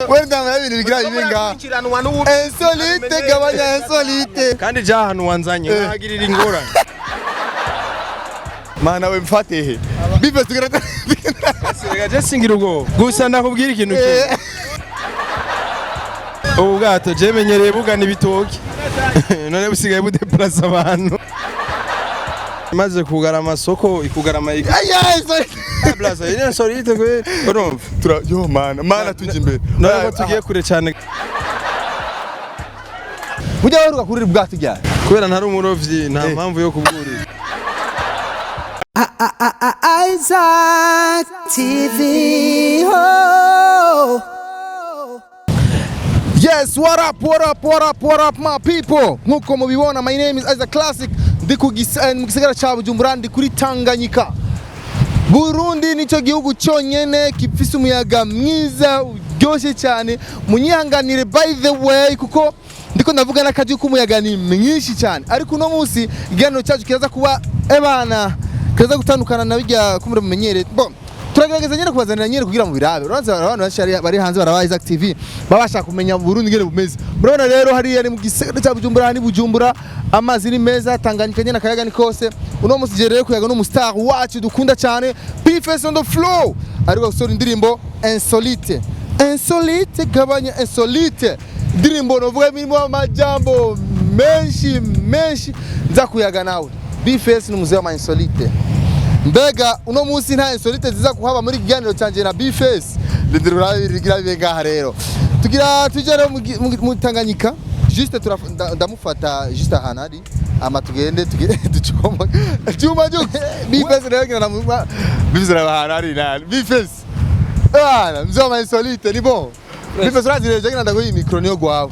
Wenda ibintu bigira bibe ngaha. Insolite, gabanya insolite. Kandi ja ahantu wanzanye nkahagirira ingorane. Mana we, mfate he? Bive tugera. Reka je singira ubwoba, gusa ndakubwira ikintu kimwe: ubu bwato je menyereye bugana ibitoki, none busigaye budeplasa abantu. Maze kugara amasoko, ikugara ama Aya insolite. Blaza, iri insolite kweli, urumva? Tura yo mana, mana, tujya imbere. None ko tugiye kure cyane. Burya waheruka kurira ubwato ryari? Kubera ntari umurovyi, nta mpamvu yo kubwurira. Isaac TV. Oh. Yes, what up, what up, what up, what up, my people? Nkuko mubibona, my name is Isaac Classic. Ndi mu gisagara ca Bujumbura, ndi kuri Tanganyika. Burundi nicyo gihugu cyonyene gifise umuyaga mwiza uryoshye cyane. Munyihanganire, by the way, kuko ndiko ndavuga n'akajwi k'umuyaga ni mwinshi cyane. Ariko uno munsi ikiganiro cyacu kiraza kuba ebana, kiraza gutandukana na bijya kumure mumenyere. Bon, turagerageza nyine kubazanira nyine kugira mu birabe. Uraza abantu benshi bari hanze baraba Isaac TV, baba bashaka kumenya Burundi ngene bumeze. Murabona rero hariya ni mu gisagara cya Bujumbura, ni Bujumbura, amazi ni meza, Tanganyika nyine akayaga ni kose. Uno munsi je rero kuyaga n'umu star wacu dukunda cyane, B-Face on the floor. Ariko gusohora indirimbo Insolite. Insolite, gabanya insolite. Indirimbo novuga irimo amajambo menshi menshi, nza kuyaga nawe. B-Face ni umuzee wa insolite. Mbega uno munsi nta insolite ziza kuhaba muri kiganiro cyanjye na B-Face? Rindira urabe bigira bibe ngaha rero. Tugira tujye rero mu Tanganyika. Juste ndamufata juste ahantu ari ama tugende ducoma. Cyuma cyo B-Face rero ngira na B-Face rero ahantu ari nani. B-Face. Ah, mzee wa insolite ni bon. B-Face urazi rero ngira ndaguha iyi micro niyo gwawe.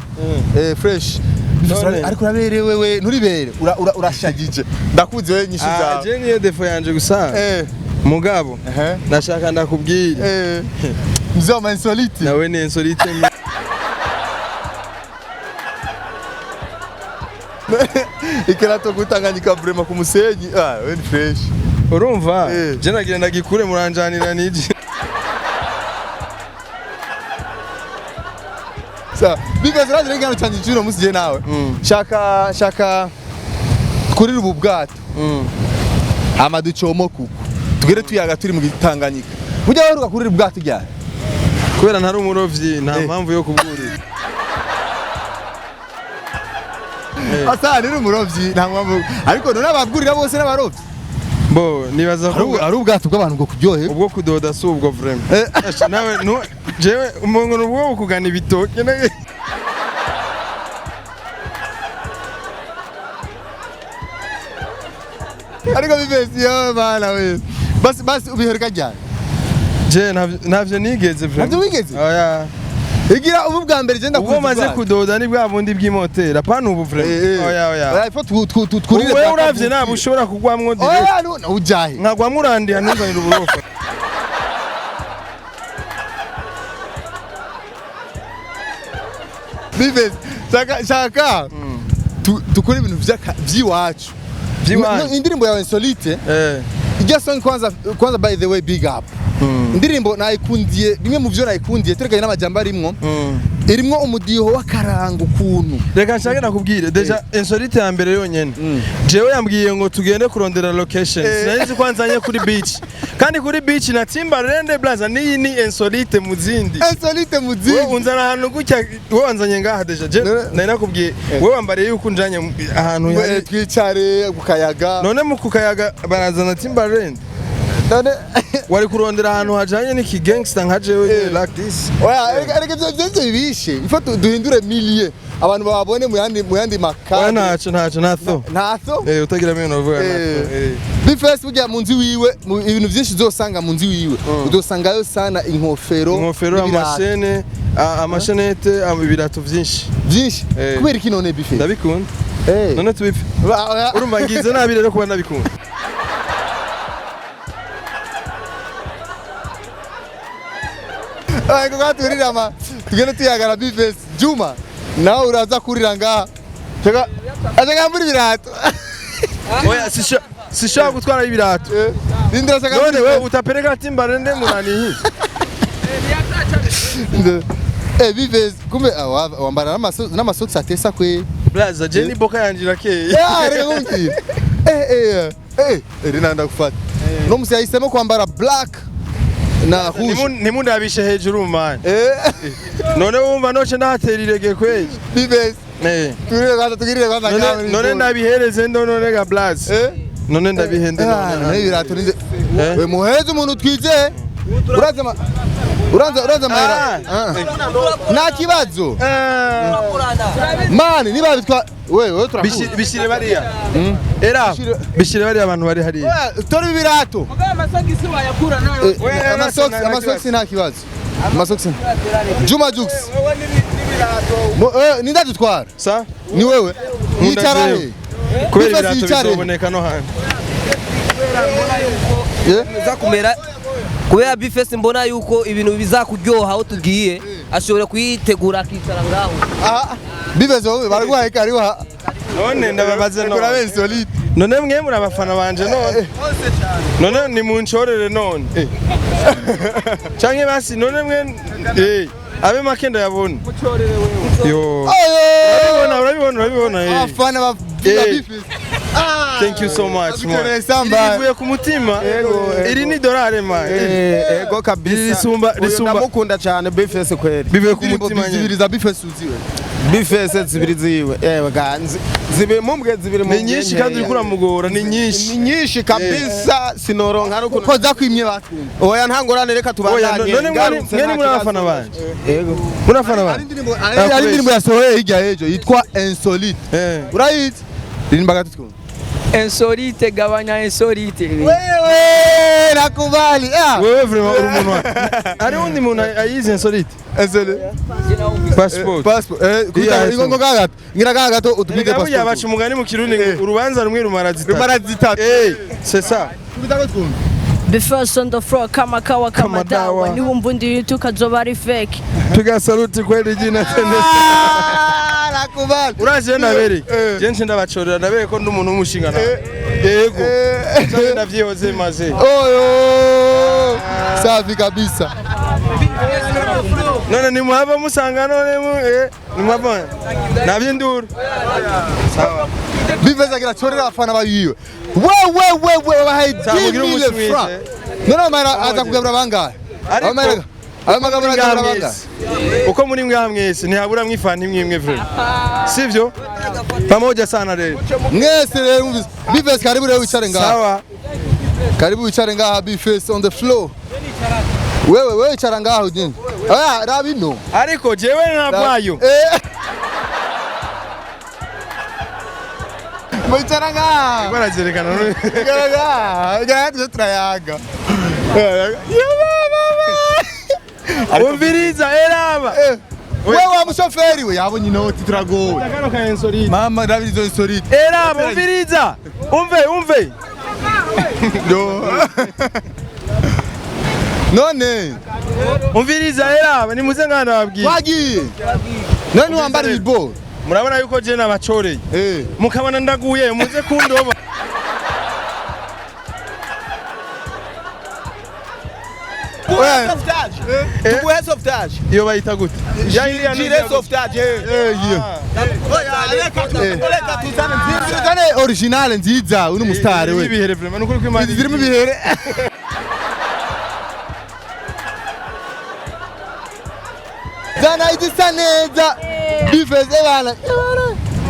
Eh, fresh. B-Face ariko uraberewe we, nturibere, urashagije, ndakuzi wewe nyinshi Ah, zawe. je niyo défaut yanje gusa. Mugabo nashaka ndakubwira. Eh, mzee wa insolite. Nawe ni insolite. Ikirato kutanganyika vraiment ku musenyi. Ah, we ni fresh. Urumva? Eh. Je nagira ndagikure, muranjanira nije. Sa because urazi rero cyane cyuno musi je nawe. Shaka kurira ubu bwato. Ama ducomo kuko. Tugere tuyaga turi mu Tanganyika. Burya waheruka kurira ubwato ryari? Kubera ntari umurovyi, nta mpamvu yo kubwurira. Asa ni umurovyi, nta mpamvu. Ariko none ababwurira bose n'abarovyi. Bo nibaza ko Ari ubwato bw'abantu bwo kuryohe. Ubwo kudoda si ubwo vraiment. Eh. Nawe nu jewe umuntu ubwo kugana ibitoke Ariko bibesi yo bana we. Basi basi, ubiheruka ryari? Je ntavyo nigeze vraiment. Ntavyo wigeze? Oya. Igira ubu bwa mbere je Ubwo ndakuzi. maze kudoda ni bwa bundi bw'imoteri, apana ubu vraiment. Oya, oya. Oya, ifo tu twurire. Wewe uravye ntabwo ushobora kugwamwo direct. Oya, no ujahe. Nkagwamwo urandiha, ntuzanire uburofa. Bibes, shaka shaka. Tukore ibintu vy'iwacu. Vy'iwacu. No, indirimbo yawe Insolite. Eh. Ijya song kwanza kwanza, by the way, big up. Indirimbo nayikundiye, bimwe mu byo nayikundiye turekanye n'amajambo arimwo. Irimwo umudiho w'akaranga ukuntu. Reka nshake nakubwire déjà insolite ya mbere yonyene. Jewe yambwiye ngo tugende kurondera location, sinari nzi ko anzanye kuri beach, kandi kuri beach na Timberland blaza. Niyi ni insolite mu zindi. Insolite mu Wowe zindi. unzana ahantu gutya, wowe wanzanye ngaha déjà je nari nakubwiye, wowe wambariye yuko unjanye ahantu hari Twicare ku kayaga. None mu kukayaga barazana Timberland? None Wari kurondera ahantu hajanye n'iki gangster nka jewe like this. Oya, reka ivyo bibishe. Ifo duhindure milieu. Abantu babone mu yandi Oya, makadi. ntaco, ntaco, ntatho. Ntatho. Eh, utagira amenyo uvuga ntatho. Eh. B-Face burya mu nzu iwiwe, ibintu byinshi uzosanga mu nzu iwiwe, uzosangayo sana inkofero, Inkofero, n'ibirato. amashene, amashenete, ibirato vyinshi. Byinshi. Eh. Kubera iki none, B-Face? Ndabikunda. Eh. None tubipfe? Oya. Urumva ngize nabi rero kuba ndabikunda. Oya, kuko turira ama tugende tuyagara. B-Face, Juma nawe uraza kurira ngaha. Shaka ashaka mbura ibirato. Oya, sishobora gutwara ibirato. Eh, rindira, shaka None wewe utapeleka Timberland munanihi? Bivez kumbe wambara n'amasokisi atesa kwe. Blaza, je ni boka yanje irakeye. Reka kumbwira. Rina ndagufata. No musi yahisemo kwambara black na rouge. Ntimundabishe hejuru man. None wumva noce ndahatera irege kweli. Bivez. Tugirire kwanza, tugirire kwanza. None ndabihereze ndo none ga Blaza. None ndabihende none. None ibirato nize. We muheze umuntu twizeye. Uraza uraza uraza mahera. Nta kibazo. Mani niba bitwa wewe turakuzi. Bishire bariya. Era bishire bariya abantu bari hariya. Tori ibirato. Amasogisi wayakura nayo. Amasogisi, amasogisi nta kibazo. Amasogisi. Juma Jux. Ninda dutwara? Sa? Ni wewe. Yicara he. Kubera ibirato bizoboneka no hanze. Bizakumera kubera Bface mbona yuko ibintu bizakuryoha aho tugiye ashobora kuyitegura akicara ngaho. Ah, Bface wowe baragwaye kariwa. None ndababaze none. Kurabe insolite. None mwe muri abafana banje none. None ni munchorere none. Canke basi none mwe abe make ndayabona. Muchorere wewe. Yo. Urabibona, urabibona, urabibona. Abafana ba Bface. Thank you so much man. Samba. Iri ku mutima. Iri ni dolari man. Ego kabisa. Risumba risumba. Ndamukunda cyane Bface kweli. Bivuye ku mutima. Zibiri za Bface uziwe. Bface zibiri ziwe. Ewe ganzi. Zibiri mumbwe zibiri Ni nyinshi kandi uriko uramugora ni nyinshi. Ni nyinshi kabisa sinoronka no kuko zakwimye batwumva. Oya nta ngorane reka tubandanye. None mwene muri abafana banje. Yego. Muri abafana banje. Ari indirimbo yasohoye hirya y'ejo yitwa Insolite. Urayizi? Ririmba gato twumve. Insolite gabanya insolite. Wewe nakubali. Wewe vraiment uri umuntu. Ari undi muntu ayizi insolite. Insolite. Passport. Passport. Kuta ingongo gato. Ngira gato utubite passport. Burya baca umugani mu Kirundi urubanza rumwe rumara zitatu. Rumara zitatu. C'est ça. Kubita ko twumve. Bface on the floor kama kawa kama dawa niwumva undi tukazoba ari fake. Piga saluti kweli jina tende. Nakubali. Urazi yo nabere. Je nce ndabachorera nabere ko ndi umuntu w'umushinga nawe. Yego. Cyane ndavyihoze maze. Oyo. Safi kabisa. None ni muhava musanga none mu ni muhava. Navyinduru. Sawa. Bface agira chorera abafana bayiwe. Wewe bahaye 10000 francs. None amara aza kugabura bangahe? Ariko amagabura gabura bangahe? Uko muri mwa mwese ntihabura mwifana imwe imwe vraiment. Sivyo? Pamoja sana rero. Mwese rero mwumvise. Bface karibu rero wicare ngaha. Sawa. Karibu wicare ngaha Bface on the floor. Wewe wewe icara ngaha ujinga. Ah, rabino. Ariko jewe ntabwayo. Mwicara ngaha. Barazerekana none. Icara ngaha. Ngaha tuje turayaga. Umviriza eraba. Wewe wa mushoferi we yabonye inoti turagowe. Kano ka insolite. Mama ndabizo insolite. Eraba umviriza. Umve umve. None umviriza eraba nimuze ngana babwiye. Wagiye. None wambara ibibo. Murabona yuko je nabacoreye. Mukabona ndaguye muze kundoba. Tuguhe sauvetage. Iyo bayita gute? Gilet sauvetage. Reka tuzane nziza. Tuzane original nziza uno mustare we. Ibihere vraiment nukuri kwimana. Zirimo ibihere. Zana izisa neza. Bface ebana.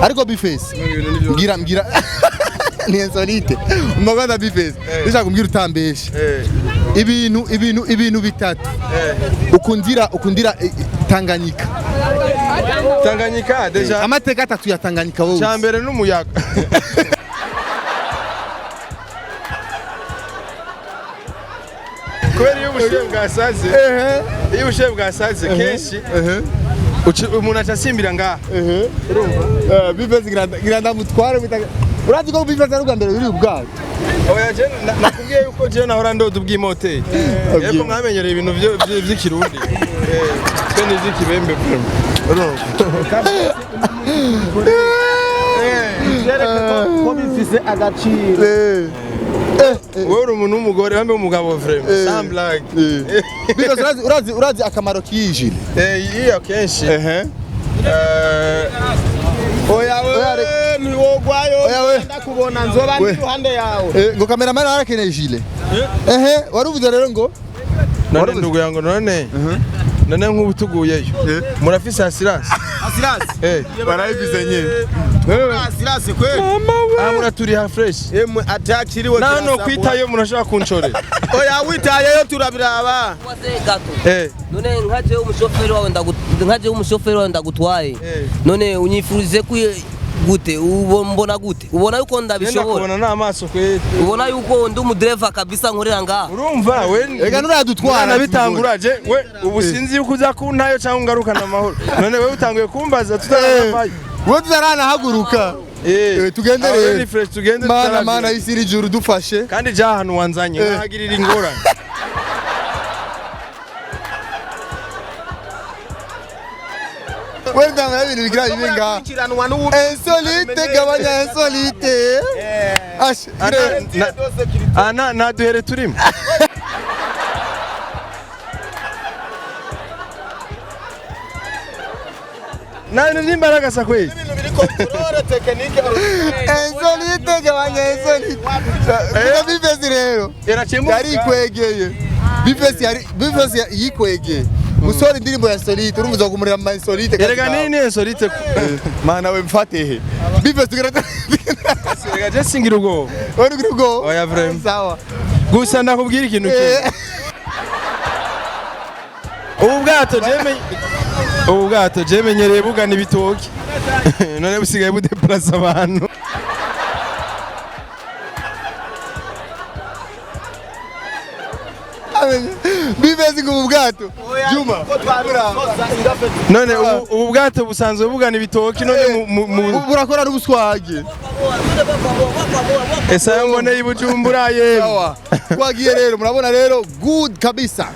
Ariko Bface. Mbwira mbwira. Ni insolite. Umuganda Bface. Ndashaka kumbwira utambeshe. Ibintu ibintu ibintu bitatu. Ukundira ukundira Tanganyika. Tanganyika deja amateka atatu ya Tanganyika wowe. Cyambere n'umuyaga. Kubera iyo ubushuhe bwasaze. Iyo ubushuhe bwasaze kenshi umuntu aca asimbira ngaha. Urumva? Bface ngira ndamutware Urazi ko Bface ari ubwa mbere uri ubwato. Oya je nakubwiye yuko je nahora ndoda ubw'imoteri. Yego mwamenyereye ibintu vy'ikirundi. Twe ni ivy'ikibembe vraiment. Urumva? Ko bifise agaciro. Wowe uri umuntu w'umugore wambaye umugabo vraiment, sans blague. Because urazi akamaro k'iyi gilet. Iyo kenshi. Ehe. Oya we, ntiwogwayo. Oya we. Ndakubona nzoba ndi We. iruhande yawe. Ngo cameraman arakeneye gilet. Ehe, waruvuze rero ngo None ndugu yangu, none nk'ubu tuguyeyo, murafise assurance? Assurance. Barayifise nyine. Assurance kweli. Aha muraturiha fresh. Emwe atakiriwe. Nano kwitayo murashobora kunshorera. Oya, witayeyo turabiraba. Waze gato. None nkaje umushoferi wawe nkaje umushoferi wawe ndagutwaye. None unyifurize ku gute, mbona gute, ubona yuko ndabishobora? Ndakubona n'amaso kweli. Ubona yuko ndi umudereva kabisa nkorera ngaha? Urumva we. Ega nuradutwara. Nabitangura je we, ubu sinzi yuko uza kuntayo cyangwa ungarukana amahoro. None wewe utanguye kumbaza tutaravayo. Wowe tutaranahaguruka. Tugende Aho rero. ni fresh, tugende. Mana, Tutaravira. mana isi n'ijuru dufashe. Kandi ja ahantu wanzanye nkahagirira ingorane. Wenda ndanga ibintu bigira bibe ngaha. Kurikiranwa n'ubu. Insolite, gabanya insolite. Ash, Ana nta duhere turimo. Nta bintu by'imbaraga sa kweli. Ibintu biri contrôle technique. Insolite, gabanya insolite. Kuko B-Face rero yarikwegeye. B-Face yari B-Face yikwegeye. Gusohora indirimbo ya insolite, urumva uzakumurira ama insolite. Erega nini insolite? Mana we, mfate he. B-Face tugera. Erega je singira ubwoba. Uri kuri go. Oya, vraiment. Sawa. Gusa ndakubwira ikintu kimwe. Ubu bwato je menyereye bugana ibitoki, none busigaye budeplace abantu. B-Face ngo ubu bwato. Juma. None ubu bwato busanzwe bugana ibitoki, none Burakora n'ubuswage. Ese ayo mboneye i Bujumbura yemwe. Sawa. Twagiye rero, murabona rero, good kabisa.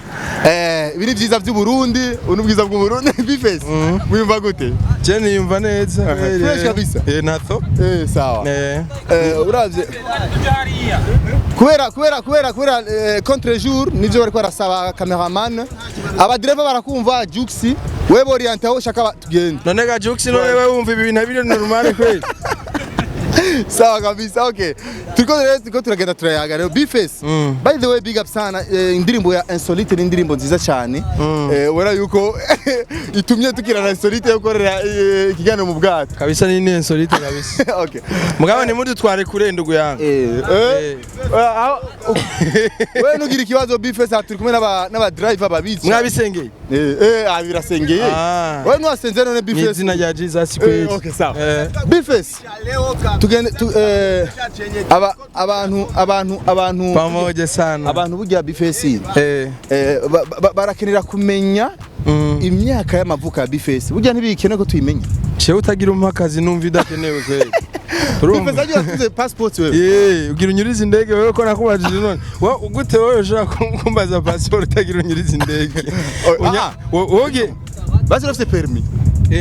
Ibi ni byiza by'u Burundi, ubu ni bwiza bw'u Burundi. B-Face. Wiyumva gute? Je niyumva neza. Fresh kabisa. Natho. Sawa. Uravye kubera contre jour nivyo bariko barasaba cameraman, abadereva barakumva. Juxi, wewe oriente aho ushaka tugende. None ga Jux, none wewe wumva ibi bintu biri normal kweli? Sawa kabisa, okay. Turiko rero, turiko turagenda, turayaga rero. B-Face, by the way, big up sana. Indirimbo ya Insolite ni indirimbo nziza cyane. Ubona yuko itumye tukirana Insolite yo gukorera ikiganiro mu bwato. Kabisa, ni insolite kabisa. Okay. Mugabo ntimudutware kure, ndugu yangu. Wewe nugira ikibazo, B-Face, aha turi kumwe n'aba driver babizi. Mwabisengeye? Ah, birasengeye. Ah. Wewe ntiwasenze none, Mu B-Face? izina rya Jesus kweli. Okay, sawa. B-Face, tugende aba abantu Pamoja sana. Abantu burya, B-Face, barakenera kumenya imyaka y'amavuko ya B-Face. Burya ntibikenewe ko tuyimenya? Cewe utagira umpa akazi numva idakenewe kweli. Urumva? B-Face agiye atuze passport wewe. Ugira unyurize indege wewe, ko nakubajije none. Wowe gute wewe ushobora kumbaza passport utagira unyurize indege? Ah. Woge Basi urafite permis?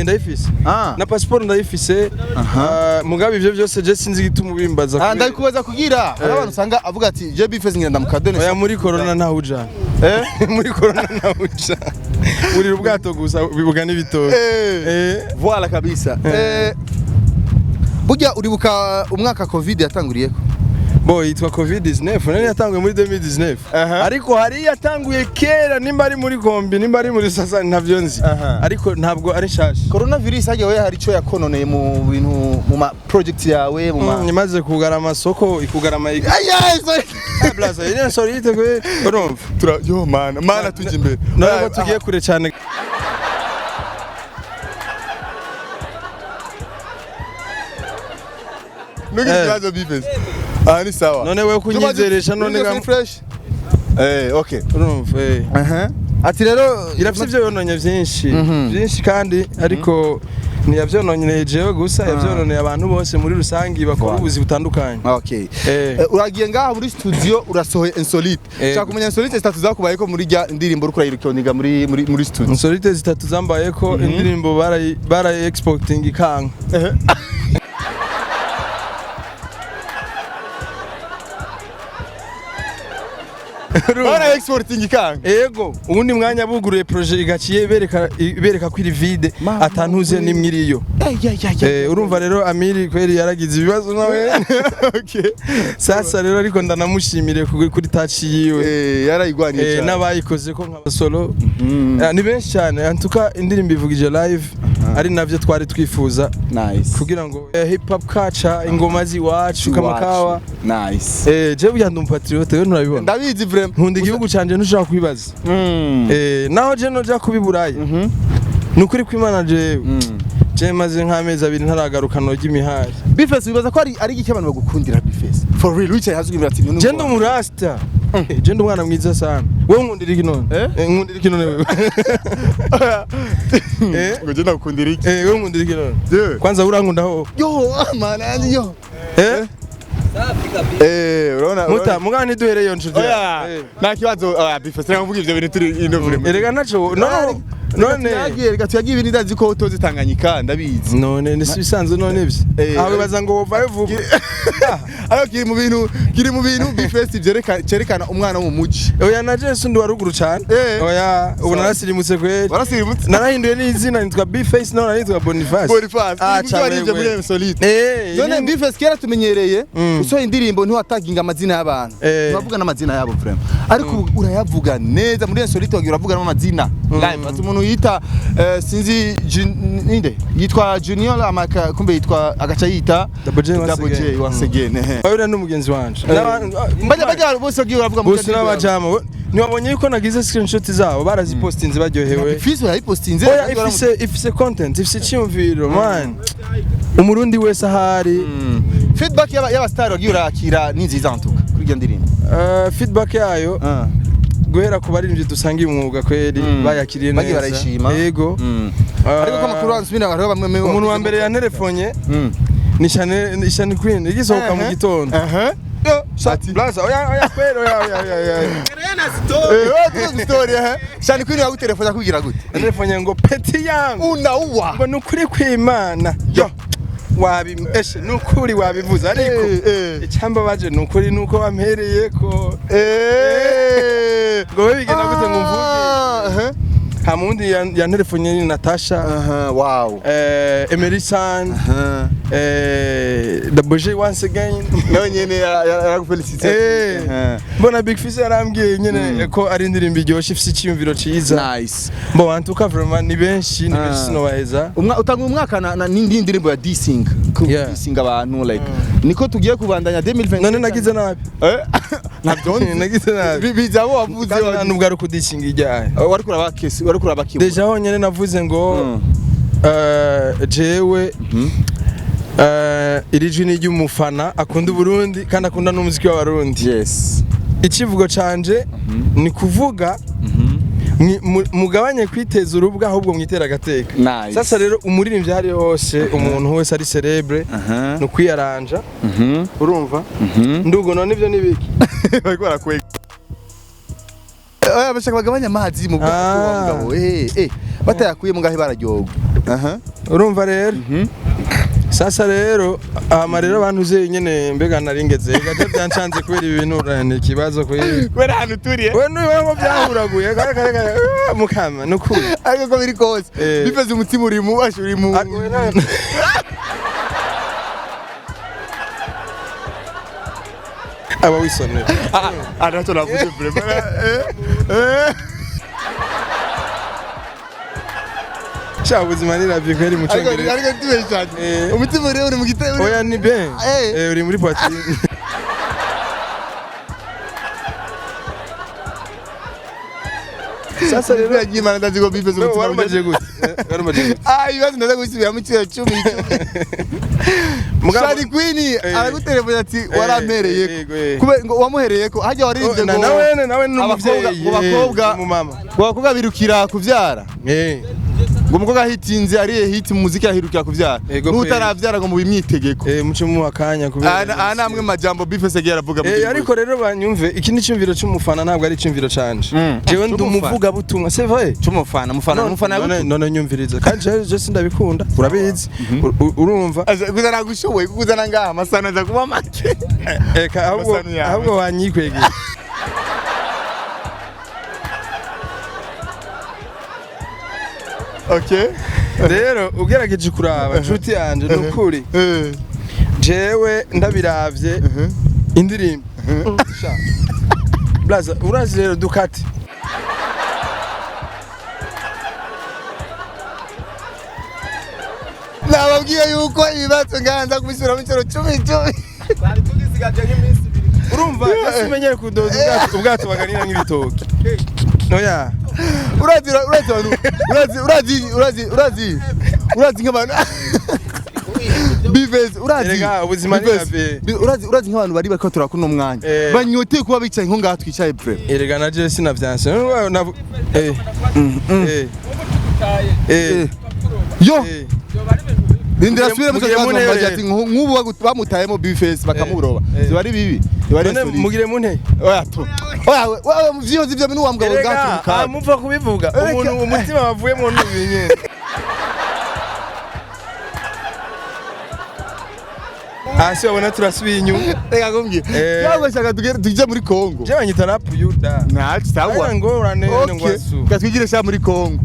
Ndayifise. Ah. Na passport ndayifise. Ah, mugabe ivyo byose je sinzi igituma ubimbaza. Ah, ndabikubaza kugira hari abantu usanga avuga ati je B-Face ngira ndamukadone. Oya, muri corona ntawe uja. Muri corona ntawe uja. Urira ubwato gusa bibuga n'ibitoki. Voilà kabisa. Burya uribuka umwaka COVID yatanguriyeko? Bo yitwa COVID-19 none yatanguye muri 2019. Aha. Ariko hari yatanguye kera, nimba ari muri Gombe, nimba ari muri Sasa, ntavyo nzi. Aha. Ariko ntabwo ari nshasha. Coronavirus hagiye we hari ico yakononeye mu bintu, mu ma project yawe, mu ma Imaze kugara amasoko, ikugara ama Aya, sorry. Blaza, iri insolite kwe. Urumva? Tura yo mana, mana tujya imbere. None ko tugiye kure cyane. Nugira ikibazo, B-Face. Ah, ni sawa. None wewe kunyizeresha none None fresh. Okay. Urumva Aha. Ati rero irafite ibyo yononye byinshi byinshi kandi, ariko ntiyabyononye jewe gusa, yabyononeye abantu bose muri rusange bakora ubuzi butandukanye. Okay. Uragiye ngaha muri studio, urasohoye Insolite. Nshaka kumenya insolite zitatu zakubayeko muri rya ndirimbo uriko urayirikodinga muri studio. Insolite zitatu zambaye ko indirimbo barayi exporting ikanka. Bara exporting ikanga. Ego, ubundi mwanya buguruye projet igaciye bereka ko iri vide, atantuze nimwe iriyo. Urumva rero Amiri kweri yaragize ibibazo nawe. Okay. Sasa rero ariko ndanamushimire kuri touch yiwe. Yarayigwaniye cyane. N'abayikoze ko nka solo ni benshi cyane. Antuka indirimbo ivugije live ari navyo twari twifuza Nice. kugira ngo hip hop culture, ingoma z'iwacu, kamakawa. Nice. Jewe burya ndi umupatriote, we nturabibona. Ndabizi vraiment. Nkunda igihugu canje, ntushobora kubibaza. Naho je noja kubiburayi, ni ukuri kw'Imana, jewe je maze nk'amezi 2 ntaragaruka norya imihari. B-Face, wibaza ko ari igiki abantu bagukundira, B-Face? For real, wicaye hasi ugira ati Je ndi umurasta, je ndi umwana mwiza sana. Wewe nkundira iki none? Eh? Nkundira iki none wewe? Ngo je ndagukundira iki? Wewe nkundira iki none? Jewe. Kwanza urankunda ho? Yo, man, yo. Safi kabisa. Urabona. Muta mugana ntiduhereye iyo nshuti. Oya. Nta kibazo, oya B-Face, reka mvuge ivyo bintu turi ino vraiment. Erega naco no none. Reka tuyagiye ibintu, ndazi ko utozi Tanganyika, ndabizi. None ni ibisanzwe none ivyo. Aho bibaza ngo wovayo vuba. Ariko kiri mu bintu B-Face vyerekana cerekana umwana wo mu muji. Oya, na Jesu ndi wa ruguru cane. Oya, ubu narasirimutse kweri. Warasirimutse. Narahinduye n'izina, nitwa B-Face none nitwa Boniface. Boniface. Ah, Ibyo warivye muri cane. Insolite. None B-Face, kera tumenyereye usohoye indirimbo ntiwataginga amazina y'abantu. Ntiwavuga n'amazina yabo vraiment. Ariko ubu urayavuga neza muri Insolite, wagira uravuga n'amazina. Live ati umuntu yita sinzi ninde yitwa Junior amaka kumbe yitwa agaca yita Double J once Double J again. once again. Oya, n'umugenzi wanje. Bajya bose wagiye uravuga muri Bose n'abajama ntiwabonye yuko nagize screenshot zabo barazipostinze baryohewe. Fils yayipostinze. Oya, ifise content, ifise icyumviro man. Umurundi wese ahari. Feedback y'aba star wagiye urakira ni nziza ntuka kuri iyo ndirimbo. Feedback yayo guhera ku baririmbyi dusangiye umwuga kweri bayakiriye neza. Bagiye barayishima. Yego. Ariko ko amakuru ansubira hariho bamwe Umuntu wa mbere yanterefonye ni Shane, ni Shane Queen igisohoka mu gitondo. Yo, Blaza, oya oya kweri, oya oya oya oya. Eh, story eh. Shani Queen yagutelefona kugira gute? Yanterefonye ngo petit yangu. Unaua. Ngo nukuri kw'Imana. Yo. Wabi eshe nukuri wabivuze ariko icyambabaje nukuri nuko wampereye ko ngo we bigenda gute ngo mvuge. Nta mundi yanterefonye ni Natasha. Wow. Emery San. Double J once again. Nawe nyene yaragufelicite. Mbona Big Fizz yarambwiye nyene ko ari indirimbo iryoshye ifise icyiyumviro ciza. Nice. Mbo antuka vraiment ni benshi sinobaheza. Utanga umwaka na n'indi ndirimbo ya dissing. Ku dissing abantu like niko tugiye kubandanya 2020. None nagize nabi. Ntabyo nzi. Nagize nabi. Biza abo wavuze. Kandi nta nubwo ari ukudishinga ijyahe. Wari kuraba kesi, wari kuraba kibu. Deja honyene navuze ngo jewe iri jwi ni iry'umufana akunda Uburundi kandi akunda n'umuziki w'Abarundi. Yes. Ikivugo canje ni kuvuga mugabanye kwiteza urubwa ahubwo mwitera agateka. Nice. Sasa rero umuririmbyi ahari hose, umuntu wese ari celebre, ni ukwiyaranja. Urumva ndugo none ivyo ni biki? Bariko barakwega. Oya, bashaka bagabanya amazi mu bwato wa mugabo. Batayakuye mu ngahe bararyoga. Aha. Urumva rero sasa rero ama rero abantu uze nyene mbega naringeze gaje byancanze kubera ibi bintu ni ikibazo kuri Kubera ahantu turiye. We nuba ngo byahuraguye kare kare kare mukama nukuri. Ariko ko biri kose. Bifeze umutima uri mu basho uri mu. Aba wisonera. Ah, ntacyo navuze vraiment. Sha ubuzima ni ravye kweri mu cyongereza. Ariko tubeshanye. Umutima uri mu gitebo. Oya ni bien. Uri muri poitrine. Sasa rero yagiye imana ndazi ko bifeze umutima. Warumbaje gute? Warumbaje gute? Ah, ibibazo ndaza gusubiramo inshuro 10. Shani Queen aragutelefona ati warampereye ko ngo wamuhereye ko hajya waririmbye ngo nawe ni umuvyeyi ngo bakobwa umumama ngo bakobwa birukira kuvyara ngo umukobwa hitinze ariye hit mu muziki ahirukira kuvyara n'utaravyara ngo mubimwitegeko muce mu akanya kubera aha namwe majambo Bifese yagiye aravuga mu ariko rero banyumve iki ni cyumviro cy'umufana ntabwo ari cyumviro canje jewe ndi umuvuga butumwa c'est vrai cy'umufana mufana mufana none nyumviriza kandi je sindabikunda urabizi urumva kuza nagushoboye kukuzana ngaha amasano aza kuba make eka ahubwo wanyikwegeye. Okay. Rero ugerageje kuraba, nshuti yanje, nukuri jewe ndabiravye indirimbo. Sha. Blaza, urazi rero dukate. Nababwiye yuko ibibazo nganza kubisubiramo inshuro cumi cumi. Urumva simenyere kudoza ubwato, ubwato baganira nk'ibitoki. Oya. Urazi, urazi abantu, urazi, urazi, urazi, urazi, urazi nk'abantu Bivez, urazi. Erega, ubuzima ni Bivez, kabe. urazi nk'abantu bari bariko turakuna umwanya banyoteye kuba bicaye nko ngaha twicaye pre. Erega na je sinavyanse. Eh. Eh. Eh. Yo. Eh. Rindira asubire mu Mugire kibazo muntere. bambaje ati nk'ubu bamutayemo Bifes bakamuroba. Ziba ari bibi. Ziba ari None insolite. mugire munte. Oya tu. Oya wewe muvyihoze ivyo bintu wa mugabo Erega, bwacu ah, mupfa kubivuga. Erega, Umuntu umutima wavuyemo n'ubinyene. Hasi wabona turasubiye inyuma. Reka kumbwira. Cyangwa shaka tugere tujye muri Kongo. Je banyita rap yuda. Nta sawa. Ariko ngorane Okay. ngwasu. Katwigire sha muri Kongo.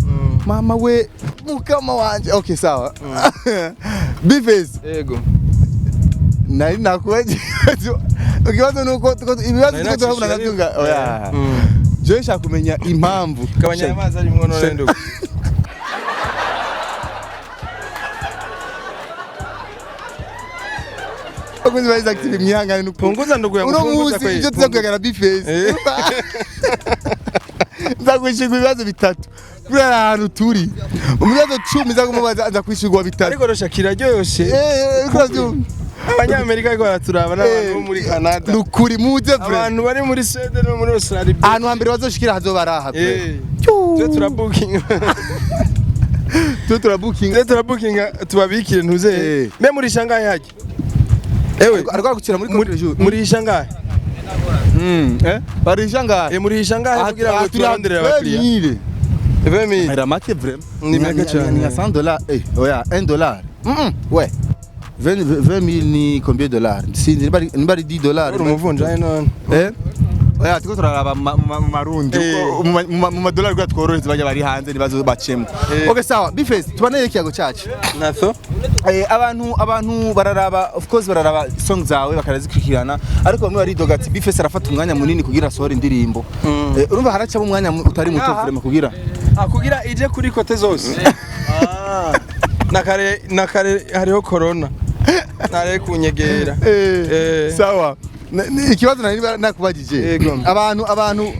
Mama we mukama wanje. Okay, sawa. Bifes. Yego. Nari nakubaje. Ikibazo nuko ibibazo Nari tuko turabona nacishije nabyunga. Oya. Je nshaka kumenya impamvu. Gabanya amazi arimwo none ndugu. Abakunzi ba Isaac TV, mwihangane nuko. Punguza ndugu yangu. Uno Punguza munsi kweli, ibyo tuza punguza. kuyagana Bifes. Nzakwishurwa ibibazo bitatu. Kubera ahantu turi. Mu bibazo 10 nza kumubaza nza kwishurwa bitatu. Ariko rosha kiraryoshe. Eh, urabyumva. Abanyamerika ariko baraturaba n'abantu bo muri Canada. Nukuri muze pre. Abantu bari muri Sweden no muri Australia. Ahantu hambere bazoshikira hazoba ari aha pre. Twe turabukinga. Twe turabukinga. Twe turabukinga tubabikire ntuze. Mbe muri shangahe hajya? Ewe, Ariko gukira muri muri contre jour. muri shangahe? Eh? Bari shangahe? Eh, muri shangahe kugira ngo turonderere abakiriya. abakiriya. 20 000. Era make vraiment. Ni make cyane. Ni 100 dollars. Eh, oya, 1 dollar. Ouais. 20 000 ni combien de dollars? Sinzi niba ari 10 dollars. Uri umuvunjayi none. Eh? Oya, tuko turaraba mu marundi. Mu madolari kugira tworohereze bajya bari hanze nibazo bacemo. Okay, sawa. Bifes, tubaneye ikiyago cyacu. Natho? Abantu bararaba, of course bararaba song zawe bakarazikurikirana, ariko bamwe baridoga ati Bifes arafata umwanya munini kugira asohore indirimbo. Urumva haracamo umwanya utari muto vraiment kugira. Ah, kugira ije kuri kote zose. Ah. Nakare nakare hariho corona. Nare kunyegera. Sawa. Ikibazo nari nakubajije. Abantu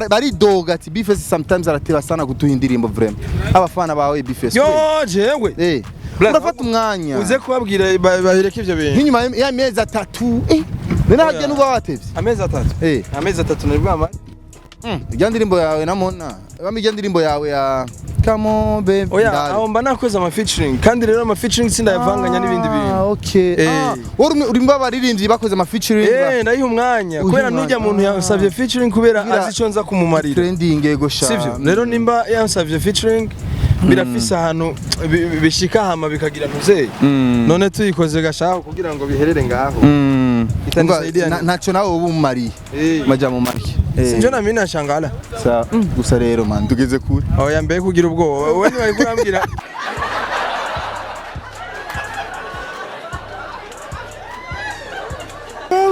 baridoga ati Bifes sometimes arateba sana gutuha indirimbo vraiment. Abafana bawe Bifes. Yo jewe. Urafata umwanya. Uze kubabwira bahireke ivyo bintu. Nk'inyuma y'amezi 3. None harya nuba watevye. Amezi 3. Amezi 3 nari bwamara. Irya ndirimbo yawe namona. Bamwe irya ndirimbo yawe ya Come on baby. Oya, aho mba nakoze ama featuring kandi rero ama featuring sindayavanganya n'ibindi bintu. Okay. Wowe uri mu baririmbyi bakoze ama featuring. Ndayiha umwanya kubera nujya muntu yansavye featuring kubera azi ico nza kumumarira. Trending ego sha. Sivyo? Rero nimba yansavye featuring birafise ahantu bishika hama bikagira muzeye. None tuyikoze gashaka kugira ngo biherere ngaho. Itanisaidia. Ntaco nawe ubu mumariye. Maja mu mariye. Sinjo na mimi nashangala. Sawa. Gusa rero man tugeze kure. Oya mbe kugira ubwoba. Wowe ntiwari kurambwira.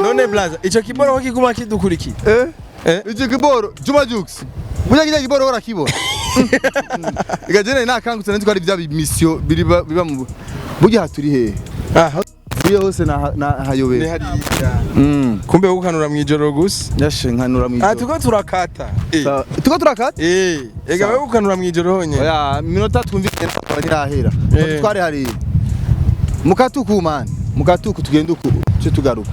None blaza, ico kiboro ko kiguma kidukurikiye. Ico kiboro Juma Jux. Burya kijya kiboro urakibona. Igajene nakangutse nzi ko ari bya mission biri biba mu burya haturi he. Ah, turi hose na hayobera. Ni hariya. Kumbe ukanura mwijoro gusa. Yashe nkanura mwijoro. Ah, tuko turakata. Tuko turakata? Ega wewe ukanura mwijoro honye. Oya, minota twumvikanye ntirahera. Twari hariya. Mukatuku man. Mukatuku tugenda uku cyo tugaruka.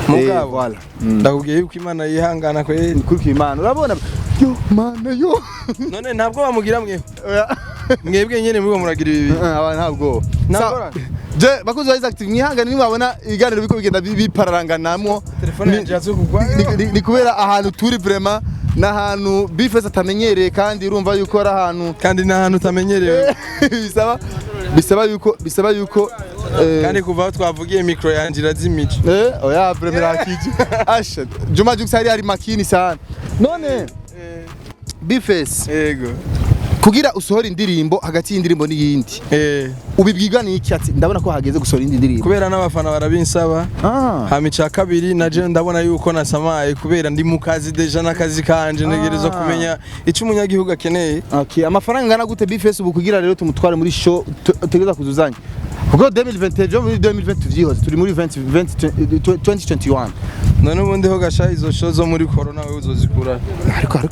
Mugabo. Ndakubwiye yuko Imana yihangana kweli. Kuko Imana urabona yo mana yo. None ntabwo bamugira mwe. Mwebwe nyene mwibo muragira ibi. Aba ntabwo. Je bakuzi ba Isaac TV mwihangane nimwabona ibiganiro biko bigenda bipararanganamwo. Telefone yanje yazo kugwa. Ni kubera ahantu turi vraiment n'ahantu Bifes atamenyereye kandi urumva yuko ari ahantu kandi n'ahantu utamenyerewe. Bisaba yuko kandi kuva aho twavugiye micro yanje irazimije. Oya vraiment irakije. Asha Juma Jux hari makini sana. None Bifes. Yego. Kugira usohora indirimbo, hagati y'indirimbo n'iyindi, ubibwirwa n'iki ati ndabona ko hageze gusohora indi ndirimbo? Kubera n'abafana barabinsaba. Hama ica kabiri, naje ndabona yuko nasamaye kubera ndi mu kazi déjà, n'akazi kanje ntegerezwa kumenya ico umunyagihugu akeneye. Okay, amafaranga angana gute B-Face ubu kugira rero tumutware muri show tutegereza kuzuzanya? Kuko 2021 byo muri 2020 tuvyihoze, turi muri 20 20 2021. None ubundi ho gasha, izo show zo muri corona wewe uzozikura?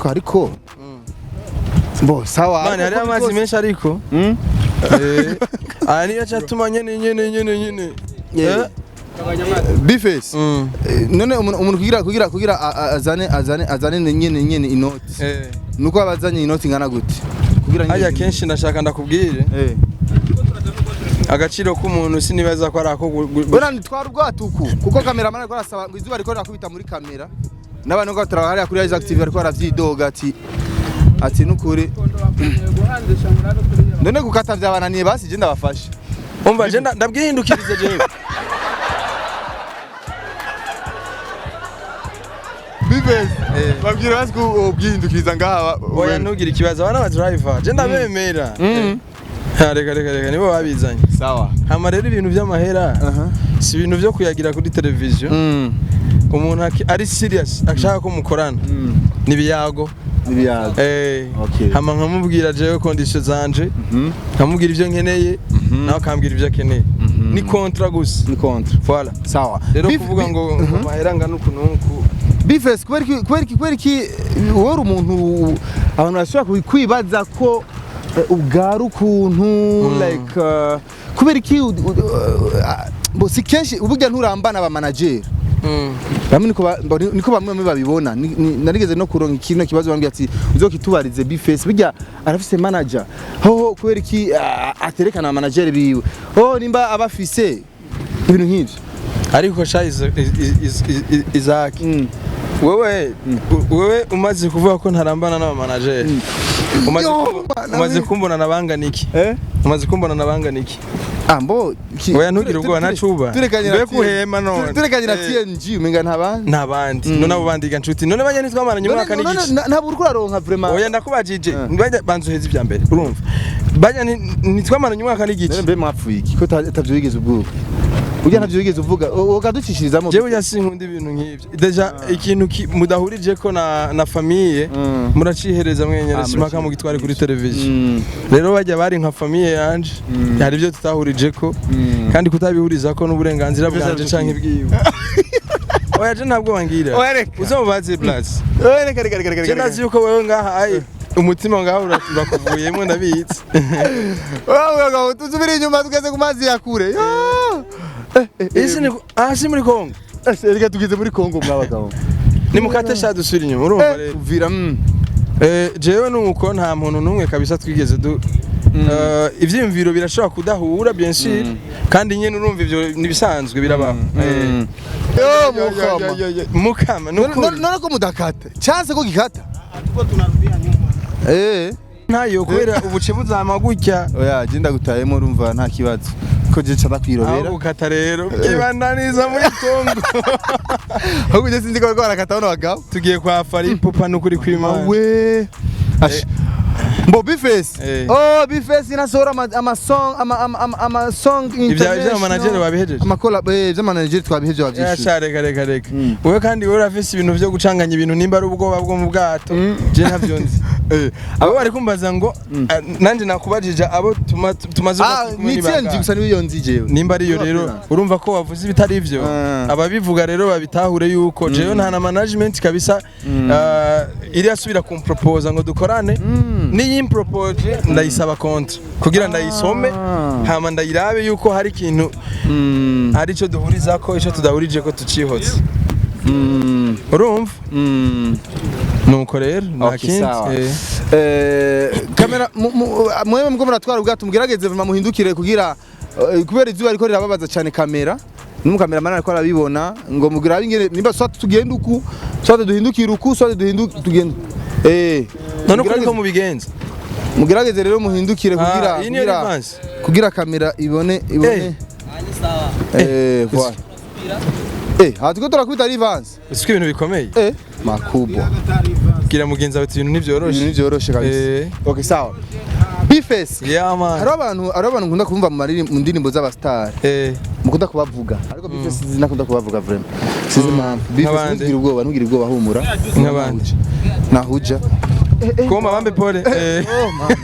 Ariko bo sawa. Mani, hariho ariko amazi menshi ariko aya niyo catuma nyene nyene nyene nyene. B-Face. None umuntu kugira azane nyene inoti, nuko abazanye inoti ingana gute kugira nyene? Harya kenshi ndashaka ndakubwire, agaciro k'umuntu sinibaza ko ari ako Bora nitwara ubwatuku kuko cameraman ariko arasaba ngo izuba riko rirakubita muri kamera, n'abantu ko turaba hariya kuri Isaac TV ariko baravyidoga ati nukuri none gukata vyabananiye, basi je ndabafasha. Umva, je ndabwihindukirize jewe. B-Face, babwira basi ko ubwihindukiriza ngaha. Oya, ntugire ikibazo, abana ba driver je ndabemera. Ha, reka reka reka, nibo babizanye. Sawa. Hama rero ibintu by'amahera si ibintu byo kuyagira kuri televiziyo. Umuntu ari serious ashaka ko mukorana nibiyago. Nibiyago. Hama nkamubwira jewe condition zanje, nkamubwira ibyo nkeneye, nawe akambwira ibyo akeneye. Ni contrat gusa. Ni contrat. Voilà. Sawa. Rero kuvuga ngo amahera angana uku n'uku. B-Face, kubera iki wowe uri umuntu abantu bashobora kwibaza ko ubwari ukuntu, like kubera iki bo si kenshi uburya nturambana aba manager bamwe niko bamwe bamwe babibona. Narigeze no kuronka ikino kibazo, bambwiye ati uzokitubarize B-Face, burya arafise manager hoho, kubera iki aterekana manager biwe ho nimba abafise ibintu nk'ivyo? Ariko sha Isaac, wewe umaze kuvuga ko ntarambana n'aba manager, umaze Yo, umaze kumbona nabangana iki? Eh? Umaze kumbona nabangana iki? Ah, mbo Oya, ntugire ubwoba, ntacuba. Turekanye na Mbe kuhema none. Turekanye na TNG umenga ntabandi. Ntabandi. None abo bandiga nshuti, none bajya ntitwamaranye umwaka n'igice? Ntabwo uriko uraronka vraiment. Oya, ndakubajije, bajya banzuheza ibya mbere, urumva bajya ntitwamaranye umwaka n'igice? Mbe mwapfuye iki ko atavyo wigeze uvuga? Burya ntavyo wigeze uvuga, ukaducishirizamo. Jewe burya sinkunda ibintu nk'ibyo. Déjà ikintu mudahurije ko na famille, muracihereza mwenyene, simpaka mugitware kuri televiziyo. Rero bajya bari nka famille yanje, hari ibyo tutahurije ko, kandi kutabihuriza ko n'uburenganzira bwanje canke bwiwe. Oya, je ntabwo bangira. Oya, reka. Uzomubaze place. Oya, reka reka reka reka. Je ndazi yuko wewe ngaha ai umutima ngaha urakuvuyemo, ndabitse. Oya, tuzubire inyuma, tugeze ku mazi ya kure. Yo! Isi ni ah si muri Kongo. Reka, tugeze muri Kongo mwabagabo. Ni mukate sha, dusubira inyuma, urumva rero. Uvira. Jewe nuko nta muntu n'umwe kabisa twigeze du ivyiyumviro birashobora kudahura, bien sûr, kandi nyene urumva ivyo nibisanzwe birabaho. Yo mukama. Mukama nukuri. None ko mudakata chance ko gikata eh? Ntayo, kubera ubuce buzama gutya. Oya, je ndagutayemo, urumva nta kibazo ko je ca Aho ndakwirobera. gukata rero bwibandaniza muri Kongo. Ahubwo je sinzi ko bariko barakata bano bagabo. Tugiye kwa Fally Ipupa nukuri kw'Imana. We Ash. Mbo B-Face. Oh, B-Face inasohora ama song ama song Ivya manager babihejeje? Ama collab vya manager twabihejeje, wavyishuye. Yasha, reka reka reka, wewe kandi wewe urafise ibintu vyo gucanganya ibintu, nimba ari ubwoba bwo mu bwato, je ntavyo nzi. Abo bari kumbaza ngo nanje nakubajije abo tumaze Ah, kuba kumwe ni ni bangahe? TNG gusa niyo nzi jewe. Nimba ariyo rero, urumva ko wavuze ibitari ivyo. Ababivuga rero babitahure yuko jewe nta na management kabisa iri asubira kumproposa ngo dukorane. Niyimpropoje ndayisaba contrat kugira ndayisome, hama ndayirabe yuko hari ikintu, hari ico duhurizako, ico tudahurije ko tucihoze, urumva? Nuko rero nta Okay, kindi. sawa. Kamera mwewe muko muratwara ubwato, mugerageze vuma muhindukire kugira kubera izuba riko rirababaza cyane kamera, n'umukameramani ariko arabibona ngo mugirabe ingene nimba soit tugenda uku, soit duhindukire uku, soit duhinduke tugenda None uko niko mugerageze- mubigenza? Mugerageze rero muhindukire kugira Ah, iyi niyo kugira advance. kugira kamera ibone. Voilà. Aha turiko turakubita reverse. Siko ibintu bikomeye. Makubwa. Bwira mugenzi wawe ati ibintu Ibintu ntivyoroshe. ntivyoroshe kabisa. Okay, sawa. B-Face. Yeah man. Hariho abantu nkunda kumva mu ndirimbo z'abastar. Mukunda kubavuga. Ariko B-Face sinzi nakunda kubavuga vraiment. Sinzi impamvu. B-Face, Nk'abandi. ntugire ubwoba, ntugire ubwoba, humura. Nk'abandi. Nahuja. Koma bambe pole. Oh mama.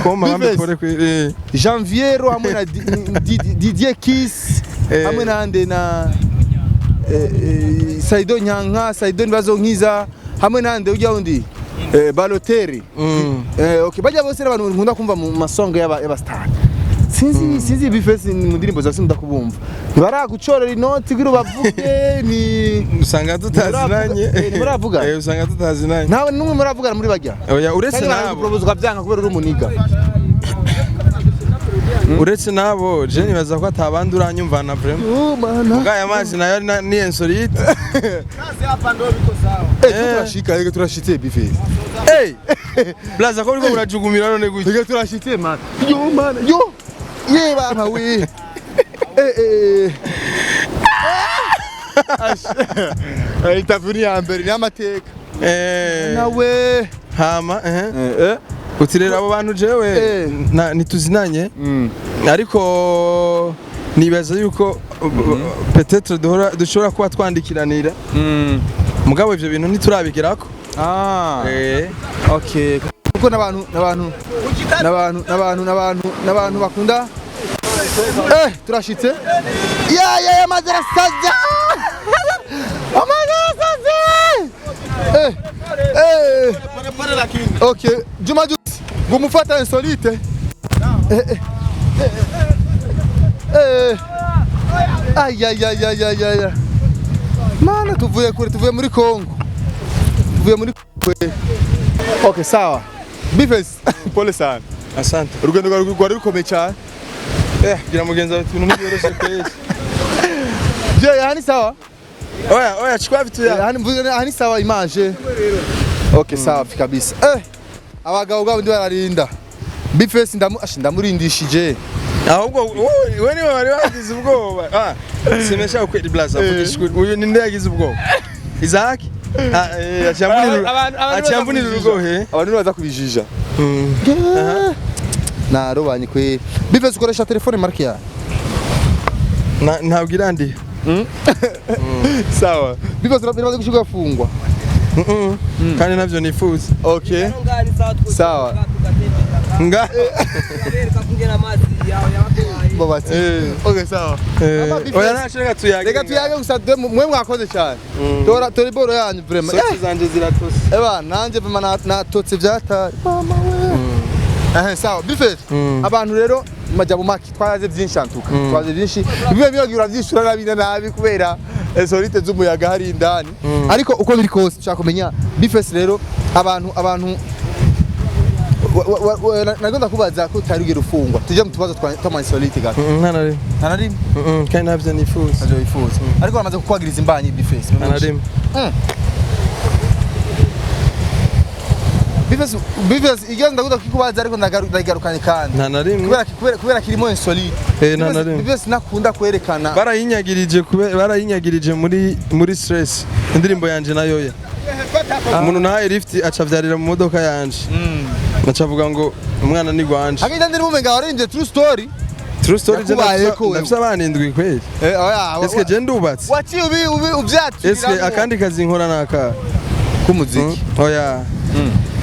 Koma bambe B-Face. pole kwe. Janviero hamwe na Didier Kiss hamwe nande na Saido Nyanka, Saido Nibazonkiza hamwe nande ujya undi Balotelli. Okay, bajya bose n'abantu nkunda kumva mu masonga y'aba star. Sinzi B-Face mu ndirimbo za sinkunda kubumva. Ntibaragucorera inoti kugira bavuge ni Usanga tutazinanye. Ntimuravuga? Usanga tutazinanye. Ntawe n'umwe muravugana muri bajya. Oya, uretse Kandi nabo. baragupropoza byanga kubera uri umuniga. Uretse nabo, je nibaza ko atabandi uranyumvana vraiment. Oh mana. Ngaya amazi nayo ni insolite. Turashika, reka turashitse B-Face. Hey! Blaza ko uriko urajugumira none gutya. Reka turashitse man. Yo man, yo. Ye baba we. Eh eh. Interview ni ya mbere ni amateka. Nawe. Hama eh. Eh. Uti rero abo bantu jewe ntituzinanye, ariko nibaza yuko peut-être duhora dushobora kuba twandikiranira, mugabo ivyo bintu ntiturabigerako. Ah. Okay. Kuko n'abantu bakunda turashitse. Ya ya ya, amazi arasaza. Amazi arasaza. Okay, Juma Juice, ngumufata insolite. Ay ay ay ay ay ay. Mana, tuvuye kure, tuvuye muri Kongo. Tuvuye muri kure. Okay, sawa. B-Face, pole sana. Asante. Urugendo rwawe rwari rukomeye cyane. Gira mugenzi wawe ibintu ntibyoroshe kweli. Je, aha ni sawa? Oya oya, chukua vitu ya. Aha ni, aha ni sawa image. Okay, safi kabisa. Abagabo bwabo ndi bararinda. B-Face ndamu ashi ndamurindishije. Ahubwo we niwe wari wagize ubwoba. Ah, simesha ukweli blaza, vugisha ukuri. Uyu ninde yagize ubwoba? Isaac? Ah, acyamvunira urugohe. Abantu baza kubijija. Narobanye kwe. B-Face, ukoresha telefone marque ya? Ntabwo irandiye. Sawa. B-Face, uramaze gushika gafungwa. Kandi navyo nifuza. Okay. Sawa. Nga. Babati. Okay, sawa. Ama B-Face- Oya ntacyo, reka tuyage. Reka tuyage gusa mwe mwakoze cyane. Tora tora iboro yanyu vraiment. Socks zanje ziratose. Eba nanje vraiment natotse vyatari. Mama we. Sawa. B-Face. Abantu rero majabo maki twaraze byinshi antuka. Twaraze byinshi. Bimwe bimwe uravyishura nabi na nabi kubera insolite z'umuyaga hari indani. Ariko uko biri kose ushaka kumenya B-Face rero abantu nagomba kubaza ko utari ugera ufungwa. Tujye mu tubazo twa insolite gato. Nta na rimwe. Nta na rimwe. Kandi ntabyo nifuza. Ntavyo wifuza. Ariko bamaze kukwagiriza imbanyi, B-Face. Nta na rimwe. B-Face, B-Face, igenda ndakunda kikubaza ariko ndagarukanye kandi. Nta na rimwe. Kubera kirimo insolite. Nta na rimwe. B-Face nakunda kwerekana. Barayinyagirije muri stress indirimbo yanje nayo ya umuntu nahaye lift acavyarira mu modoka yanje, acavuga ngo umwana ni gwanje. Hagenda ndiri mumenga waririmbye true story. True story je Yakubayeko wewe. ndafise abana indwi kweli. Oya. Eske je ndubatse? Waciye ubi uvyatira. Eske akandi kazi nkora naka K'umuziki. Oya,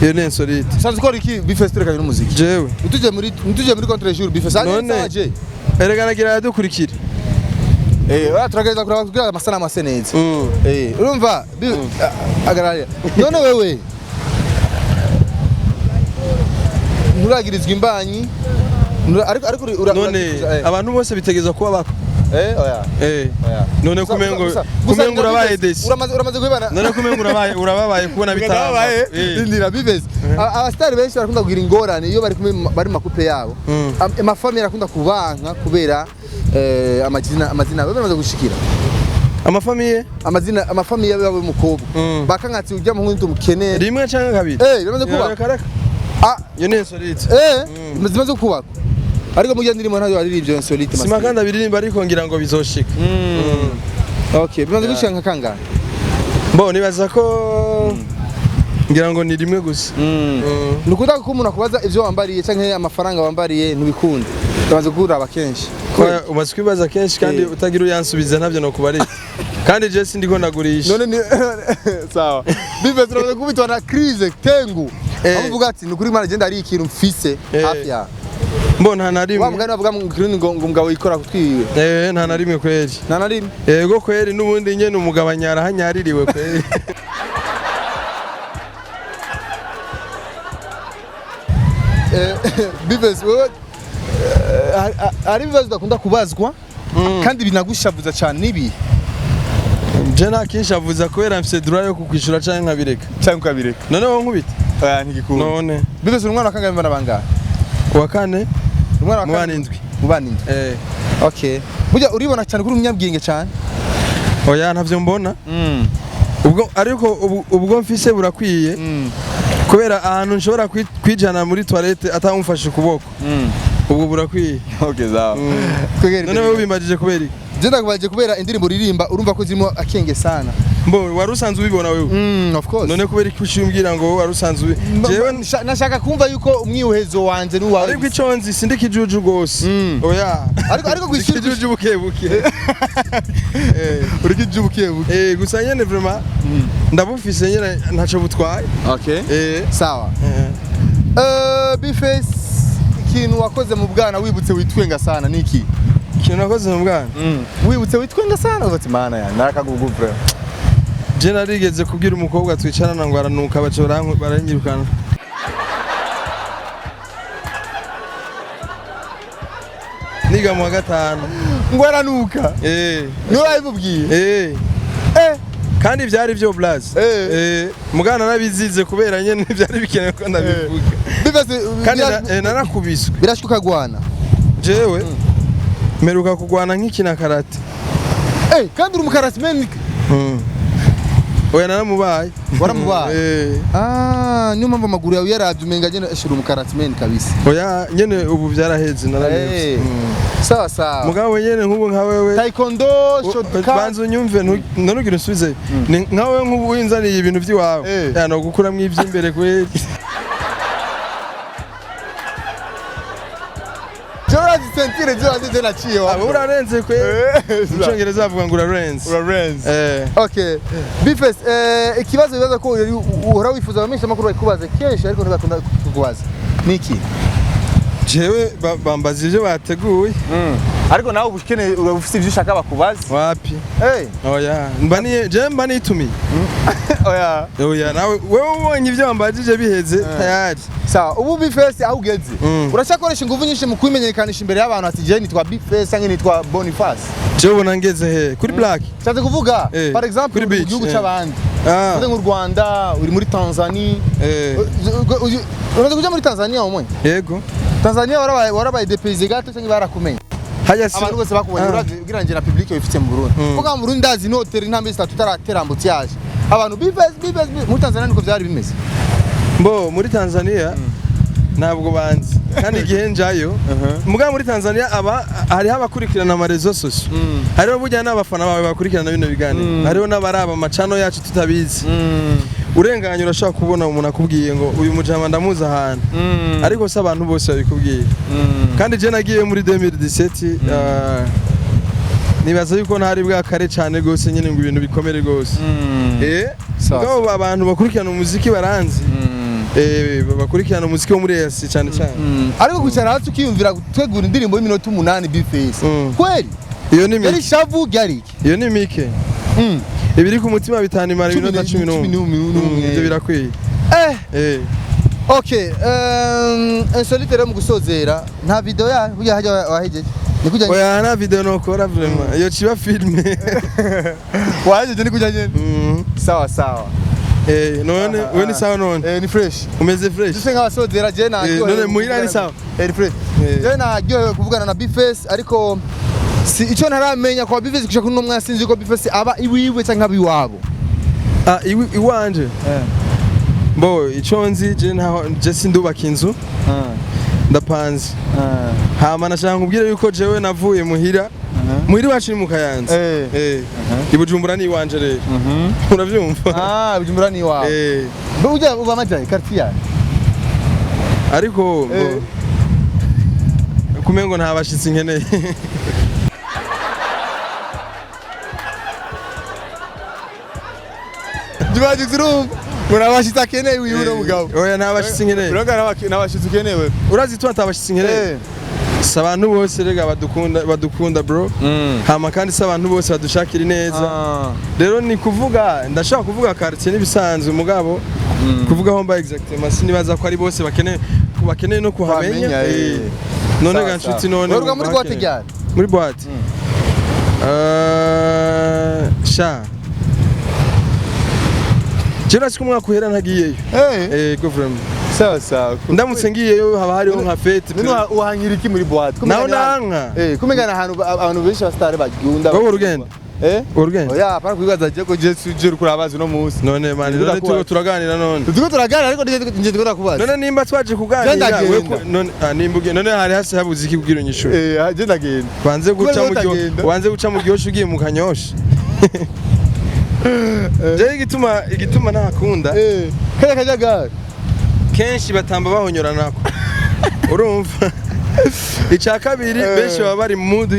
iyo ni insolite. Usanzwe ukora iki, B-Face, turekanye n'umuziki? Jewe Ntituje muri contre jour, B-Face. None. None. Erega nagira yadukurikira. Oya, turagerageza kuraba kugira amasanamu ase neza. Urumva agararira. None wewe nturagirizwa imbanyi ariko None abantu bose bitegezwa kuba bako? Oya. Eh. Oya. None kumengo kumengo urabaye desi. Uramaze guhebana. None kumengo urabaye urababaye kubona bitanga. Bitabaye. Indira, B-Face. Abasitari benshi barakunda kugira ingorane iyo bari kumwe bari mu ma couple yabo. Amafamili arakunda kubanka kubera amazina bamaze gushikira. Amafamiye? Amazina amafamili yabo y'umukobwa. Bakankatsi ujya muhungu ntumukene. Rimwe canke kabiri. Biramaze kuba. Reka reka. Ah. Iyo ni insolite. Zimaze kubaka. Ariko mu ndirimbo ntayo waririmbye insolite. Sima kandi abiririmba, ariko ngira ngo bizoshika. Okay, bimaze gushika nka kangahe? Bo nibaza ko ngira ngo ni rimwe gusa. Nukunda ko umuntu akubaza ivyo wambariye canke amafaranga wambariye, ntubikunda. Tumaze kuraba kenshi. Kwa umaze kwibaza kenshi kandi utagira uyansubiza, ntabyo no kubarira. Kandi je sindiko ndagurisha. None ni sawa. Bive turamaze kubitwa na crise tengu. Aho uvuga ati nukuri Imana genda ari ikintu mfise hafi ya. Mbo nta na Wa rimwe. mugani bavuga mu Kirundi ngo umugabo yikora kutwiwe. Eh, nta na rimwe kweri. Nta na rimwe. Yego kweri, n'ubundi nyene umugabo anyara hanyaririwe kweri. Bives, wewe hari ibibazo udakunda kubazwa kandi binagushavuza cyane nibi? Je nta kinshavuza kubera mfise droit yo kukwishura canke nkabireka. Cyangwa ukabireka. None wowe nkubita? Oya, ntigikunda. None Bives, uri umwana wa kangahe mu bana bangahe? Uwa kane. Umwana wa Mu kane. bana indwi. Mu bana indwi. Eh. Okay, burya uribona cyane kuri umunyabwenge cyane? Oya, ntavyo mbona. Ubwo ariko ubwo mfise burakwiye kubera ahantu nshobora kwijana muri toilette atamufashe ukuboko. Ubwo burakwiye. Okay, sawa. Twegere. None wowe ubimbajije kubera iki? Je ndakubaje kubera indirimbo uririmba urumva ko zirimo akenge sana. Mbo wari usanzwe ubibona wewe? Of course. None kubera iki uciye ngo wowe wari usanzwe jewe? Nashaka kumva yuko umwihezo wanje n'uwawe. Ariko ico nzi, sindi kijuju gose. Oya. Ariko kwishuri Kijuju buke buke. Uri kijubukiye buke. Eh, gusa nyene vraiment ndabufise nyene, ntaco butwaye. Okay. Eh. Sawa. B-Face, ikintu wakoze mu bwana wibutse witwenga sana niki? Ikintu nakoze mu bwana? Wibutse witwenga sana uvuga ati mana yanjye narakagugu vraiment. Je narigeze kubwira umukobwa twicarana ngo aranuka, baca baranyirukana. Niga mu wa gatanu. Ngo aranuka? Eh. Niwe wabimubwiye? Eh. Eh. Kandi byari byo blaze. Eh. Eh, mugana narabizize kubera nyene byari bikenewe ko ndabivuga. B-Face, Kandi narakubiswe. Birashika ukagwana? Jewe mperuka kugwana nk'ikina karate. Eh, kandi uri umukarasimen. Oya, naramubaye. Waramubaye? Eh. Ah, niyo mpamvu amaguru yawe yaravye umenga nyene ashira umukarasimen kabisa. Oya nyene, ubu byaraheze, narabihevye. Eh. Sawa sawa. Mugabo nyene nk'ubu nka wewe Taekwondo, shotcut. Banza unyumve, ntugira unsubize. Ni nkawe nk'ubu winzaniye ibintu by'iwawe ya no gukuramwo iby'imbere kweli. Je urazi sentire, je urazi je naciye wa. Abo urarenze kweli. Mu cyongereza bavuga ngo urarenze. Urarenze. Eh. Okay. B-Face, ikibazo bibaza ko uhora wifuza abamenyesha amakuru bayikubaze kenshi ariko ntibakunda kukubaza. Niki? Jewe bambaza ivyo bateguye. Ariko nawe uba ukeneye, uba ufite ibyo ushaka bakubaza. Wapi? Hey. Oya, mba ni jewe mba nitumiye. Oya. Oya, nawe wewe ubonye ivyo wambajije biheze tayari. Sawa, ubu B-Face aho ugeze, uracyakoresha ingufu nyinshi mu kwimenyekanisha imbere y'abantu ati je nitwa B-Face cyangwa nitwa Boniface? Jewe ubona ngeze he? Kuri Black? Nshatse kuvuga, par exemple, kuri uri mu beach, gihugu cy'abandi. Ah. Uze nk'u Rwanda, uri muri Tanzania. Umaze kuja muri Tanzania umwe? Yego. Tanzania warabaye dépaysé gato cyangwa barakumenye? Hajya si Abantu bose bakubonye. Ah. Uravye ugereranyije na public wifite mu Burundi. Kuko mu Burundi ndazi noteri intambwe zitatu utaratera embouteillage. Abantu B-Face, B-Face, B-Face. Muri Tanzania niko vyari bimeze? Mbo muri Tanzania ntabwo banzi, kandi igihe njayo mugabo muri Tanzania aba hariho abakurikirana ama réseaux sociaux, hariho burya n'abafana bawe bakurikirana bino biganiro, hariho n'abaraba amacano yacu tutabizi. Urenganye urashobora kubona umuntu akubwiye ngo uyu mujama ndamuzi ahantu, ariko si abantu bose babikubwiye. Kandi je nagiye muri 2017, nibaza yuko ntari bwakare cyane rwose nyine ngo ibintu bikomere rwose. Eh, Sawa, mugabo abantu bakurikirana umuziki baranzi, bakurikirana umuziki wo muri EAC cyane cyane. Ariko kwicara hasi ukiyumvira gutegura indirimbo y'iminota 8, B-Face, kweli Iyo ni yari mike. Shavu ryari iki? Iyo ni mike. Ibiri ku mutima bitanu imara iminota 11. 11. Ibyo birakwiye. Eh. Eh. Okay, insolite rero mu gusozera, nta video ya burya hajya wahejeje ni kujya? Oya, nta video nokora vraiment, iyo ciba filme. Wahejeje ni kujya nyene. Sawa sawa. Eh, none we ni sawa none? Eh, ni fresh. Umeze fresh. Duse nk'abasozera, je na None muhira ni sawa? Eh, ni fresh. Je naryohewe kuvugana na B-Face, ariko si icyo ntaramenya kwa B-Face kushaka kuno mwanya, sinzi ko B-Face aba iwiwe cyangwa aba iwabo. Ah, iwanje. Bo ico nzi je ntaho, je sindubaka inzu. Ndapanze. Hama nashaka nkubwire yuko jewe navuye muhira, muhira iwacu ni mu Kayanza. I Bujumbura ni iwanje rero, uravyumva? Ah, Bujumbura ni iwawe. Eh. Mbe ujya uba amajahe quartier? Ariko kumengo nta bashitsi nkeneye. Jibaje urumva ngo nabashitsi akeneye uyu uno mugabo. Oya, nta bashitsi nkeneye. Uronga n'abashitsi ukenewe. Urazi tu ata bashitsi nkeneye. Si abantu bose rega badukunda, badukunda bro. Hama kandi si abantu bose badushakira ineza. Rero ni kuvuga, ndashaka kuvuga quartier n'ibisanzwe, mugabo kuvuga aho mba exactement sinibaza ko ari bose bakeneye no kuhamenya. Kuhamenya. None Sawa, ga nshuti, sawa. none Waruka muri wumva boîte hakeneye. ryari? Muri boîte? Sha, jewe ko umwaka uhera ntagiyeyo. Eh. Go vraiment. Sawa sawa. Ndamutse ngiyeyo haba hariho nka fête. None uhangira iki muri boîte? Naho nanka. Kumenya ahantu abantu benshi abasitari bagunda. Wowe urugenda? Eh? Urugenda? Oya, para kwibaza je ko je suje kurabaza uno munsi. None mani, none turiko turaganira none. Turiko turaganira, ariko nje turiko turakubaza. None nimba twaje kuganira Genda, we genda. None nimba ugiye none hari hasi habuze iki kugira unyishure? Eh, je ndagenda. Wanze guca Kubera mu giho utagenda. Wanze guca mu gihosha ugiye mu Kanyosha. Jewe igituma ntakunda, Kaya kajagari. kenshi batamba bahonyoranako, urumva? Icya kabiri, benshi baba bari mu mood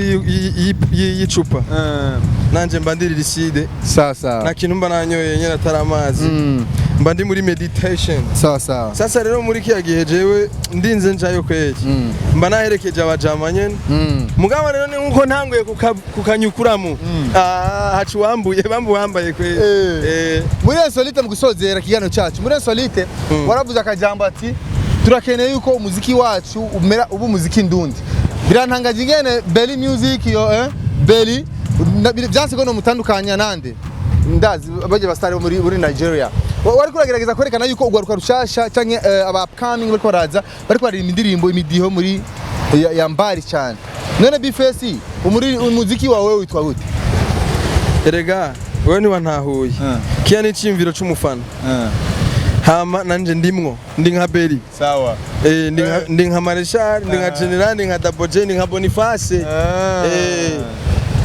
y'icupa, nanje mba ndirira iside. Sawa sawa. Nta kintu mba nanyoye nyene atari amazi, mba ndi muri meditation. Sawa sawa. Sasa rero muri kiya gihe jewe ndinze njayo kweri, mba naherekeje abajama nyene. Mugabo rero ni nkuko ntanguye kukanyukuramu, haca uwambuye bambu wambaye kweri. Muri Insolite, mu gusozera ikiganiro cyacu, muri Insolite waravuze akajambo ati turakeneye yuko umuziki wacu umera uba umuziki ndundi. Birantangaje ingene Belly Music yo Belly byanse ko no mutandukanya nande ndazi bajya basitari bo muri Nigeria. Wariko uragerageza kwerekana yuko ugwaruka rushasha canke aba upcoming bariko baraza, bariko baririmba indirimbo imidiho muri ya mbari cyane. None B-Face, umuziki wawe witwa gute? Erega wewe ntiwantahuye, kiya ni iciyumviro c'umufana, hama nanje ndimwo, ndi nka Belly. Sawa. Ndi nka Marshal, ndi nka General, ndi nka Double J, ndi nka Boniface.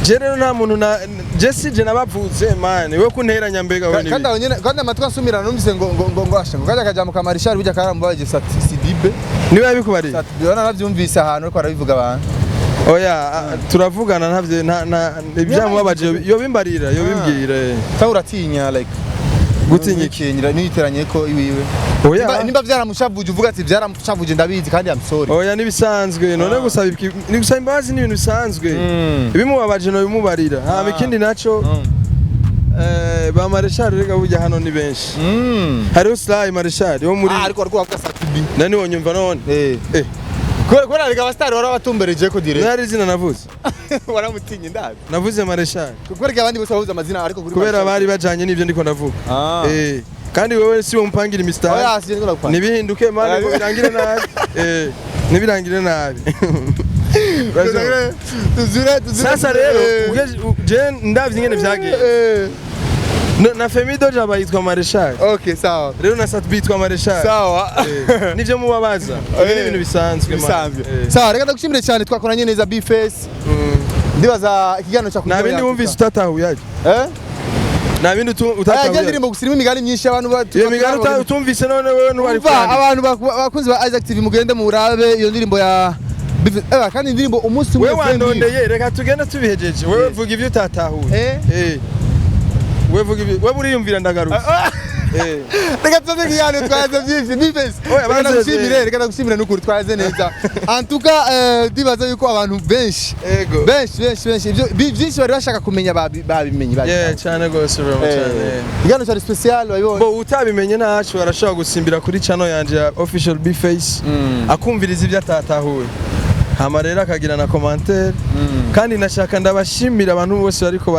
Je rero nta muntu na je si je nabavutse man, we kunteranya mbega we. Kandi aho nyene, kandi amatwi asumirana, numvise ngo asha ngo kajya kajya mu kamarishari bijya karambaje Sidibe. Niwe yabikubariye? Satibe naravyumvise ahantu ariko arabivuga abantu. Oya, turavugana, ntavyo nta ibyamubabaje yobimbarira, yobimbwira. Cyangwa uratinya like Gutinya iki? ntiyitiranye ntiyitiranye ko iwiwe? Oya. Nimba vyaramushavuje, uvuga ati byaramushavuje, ndabizi kandi I'm sorry. Oya, nibisanzwe. None gusaba ni gusaba imbabazi ni ibintu bisanzwe. Ibimubabaje no bimubarira. Hama ikindi naco, ba Marshal rega burya hano ni benshi. Hariho Sly Marshal wo muri Ah, ariko uravuga Satibi. Nani wonyumva none? Eh. Kubera rega abasitari warabatumbereje ko direct. Nari izina navuze? Waramutinye, ndazi. Navuze Marshal. Kubera abandi bose bahuza amazina, ariko kuri Kubera Marshal- bari bajanye n'ivyo ndiko ndavuga. Kandi wewe si wo mpangira imistari. Oya, si ndiko ndakupanga. Nibihinduke mane ngo birangire nabi. Nibirangire nabi. Uravyumva? Tuzure tuzure. Sasa rero je ndavye ingene vyagiye. Na Femi Doja bayitwa Marshal. Okay, sawa. Rero na Sat bitwa Marshal. Sawa. Nivyo mubabaza. Ibi ni ibintu bisanzwe man. Bisanzwe. Sawa, reka ndagushimire cyane, twakoranye neza B-Face. Ndibaza ikiganiro cya Nta bindi wumvise utatahuye aje? Eh? Nta bindi Aya utatahuye? ndirimbo gusa irimo imigani myinshi abantu Iyo migani utumvise none wewe ntubari Umva, kwandika. abantu bakunzi ba Isaac TV, mugende murabe iyo ndirimbo ya B-Face. Kandi indirimbo umunsi umwe Wewe wandondeye, reka tugende tubihejeje. Wewe vuga ibyo utatahuye. Eh? Eh. Wewe vuga ibyo wewe uriyumvira, ndagarutse. Reka tuze ikiganiro, twaze byinshi B-Face. Oya, Reka banze- ndagushimire, reka ndagushimire n'ukuri twaze neza. En tout cas, ndibaza yuko abantu benshi Ego. benshi benshi benshi ibyo byinshi bari bashaka kumenya babimenye Yeah, cyane gose bro, cyane. Ikiganiro cyari special, babibonye. Bo utabimenye ntaco arashobora gusimbira kuri channel yanje ya official B-Face, akumviriza ibyo atatahuye. Hama rero akagira na commentaire. Kandi nashaka ndabashimira abantu bose bariko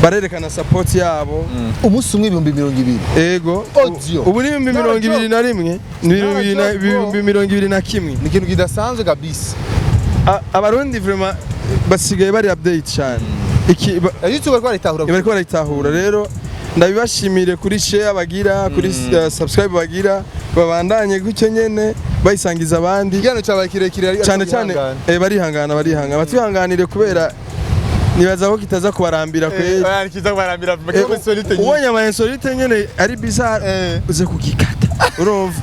barerekana support yabo. Umunsi umwe 20,000. Ego. Audio. Ubu ni 2021, ni 2021. Ni ikintu kidasanzwe kabisa. Abarundi vraiment basigaye bari update cyane. Iki YouTube bariko baritahura. Bariko barayitahura. Rero ndabibashimire kuri share bagira, kuri subscribe bagira, babandanye gutyo nyene. Bayisangiza abandi. Ikiganiro cyabaye kirekire ariko Cyane cyane bihangane. Barihangana, batwihanganire kubera nibaza ko kitaza kubarambira kweri. Oya, kiza kubarambira. Insolite nyinshi. Ubonye ama insolite nyene ari bizarre, uze kugikata, urumva?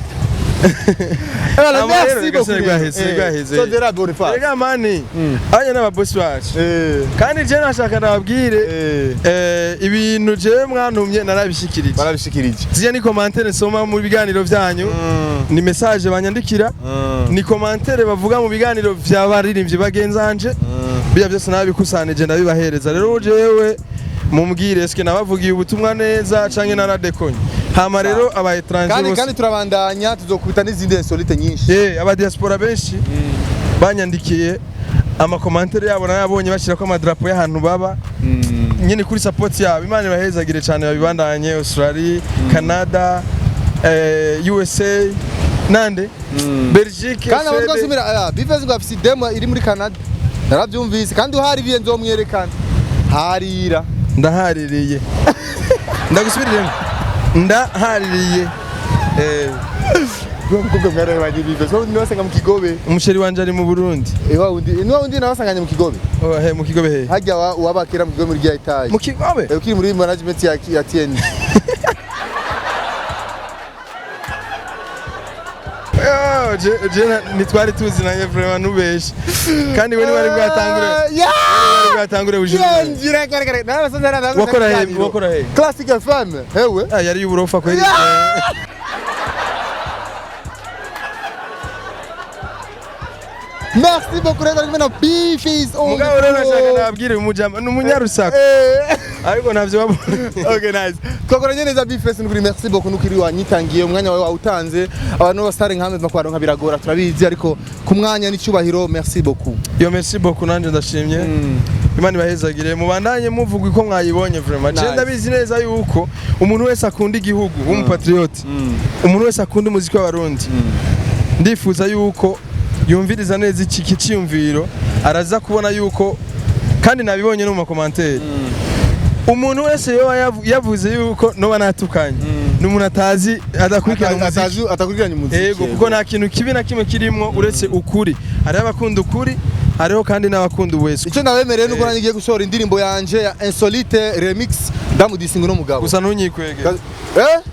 Voilà, Aba merci rero beaucoup. reka rwaheze, rwaheze. Sozera Boniface. Erega mani, anya n'ababosi bacu. Kandi je nashaka nababwire, ibintu jewe mwantumye narabishikirije. Barabishikirije. Ziriya ni commentaire nsoma mu biganiro vyanyu, ni message banyandikira, ni commentaire bavuga mu biganiro vy'abaririmbyi bagenzanje. Biya byose nabikusanije, ndabibahereza. Rero jewe mumbwire, eske nabavugiye ubutumwa neza canke naradekonye? Hama rero aba étranger Kandi bose, kandi turabandanya, tuzokubita n'izindi insolite nyinshi. Aba diaspora benshi banyandikiye ama commentaire yabo, narabonye bashyirako amadarapo y'ahantu baba nyine kuri support yabo. Imana ibahezagire cyane, babibandanye. Australia, Canada, USA nande Belgique, Kandi abantu Suède. twasumira B-Face ngo afise demo iri muri Canada. Narabyumvise kandi uhaririye nzomwerekana. Harira. Ndahaririye, ndagusubiriremo, ndahaririye. Uwo mukobwa mwarabanye B-Face. Wowe nabasanga mu Kigobe. Umusheri wanje ari mu Burundi. Wa wundi, ni wa wundi nabasanganye mu Kigobe. Oh, he mu Kigobe he? Hajya wabakira mu Kigobe muri rya etaje. Mu Kigobe? Ukiri muri management ya TN. Oh, je ntitwari tuzinanye vraiment, nubeshe. Kandi we niwari bwatangure, wari bwatangure Bujumbura. Yinjira kare kare. Narabasanze narabasanze. Wakora he? Wakora he? Classic FM. Hewe. Ah, yari y'uburofa kweli. Merci beaucoup rero kumwe na B-Face on Mugabo rero nashaka nababwire, umujama ni umunyarusaku, ariko ntavyo babona. Okay, nice. Twakoranye neza B-Face, nukuri merci beaucoup, nukuri wanyitangiye umwanya wawe wawutanze. Abantu b'abasitari nkamwe bakwaronka biragora, turabizi, ariko ku mwanya n'icyubahiro, merci beaucoup. Yo, merci beaucoup, nanje ndashimye. Imana ibahezagire, mubandanye muvuga uko mwayibonye vraiment. Je Nice. ndabizi neza yuko umuntu wese akunda igihugu w'umupatriote, umuntu wese akunda umuziki w'Abarundi, ndifuza yuko yumviriza neza iki kiciyumviro, araza kubona yuko, kandi nabibonye no mu ma commentaire, umuntu wese yoba yavuze yuko noba natukanye ni umuntu atazi, adakurikirana umuziki. Atakurikiranye umuziki. Ego, kuko nta kintu kibi na kimwe kirimwo uretse ukuri. Hariho abakunda ukuri, hariho kandi n'abakunda uweswe. Icyo ndabemereye nuko nanjye ngiye gusohora indirimbo yanje ya Insolite Remix, ndamudisinga uno mugabo. Gusa ntunyikwege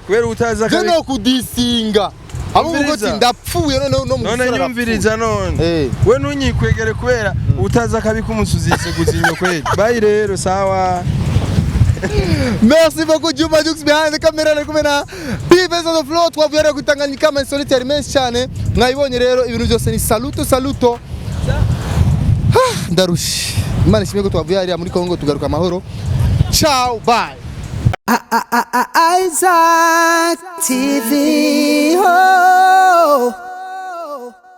kubera utazi Je akabi. no kudisinga. Abo uvuga Umviriza. ati ndapfuye none no None musore. nyumviriza none. We ntunyikwegere kubera utazi akabi k'umusuzi guzinyo kweli. Bayi rero, sawa. Merci beaucoup Juma Jux behind the camera, ari kumwe na B-Face on the floor. Twavuye rero gutanganyika, ama insolite yari menshi cyane, mwayibonye rero ibintu byose ni saluto saluto. Ah, ndarushe. Imana ishimwe ko twavuye hariya muri Congo tugaruka amahoro. Ciao, bye. Isaac TV. Oh.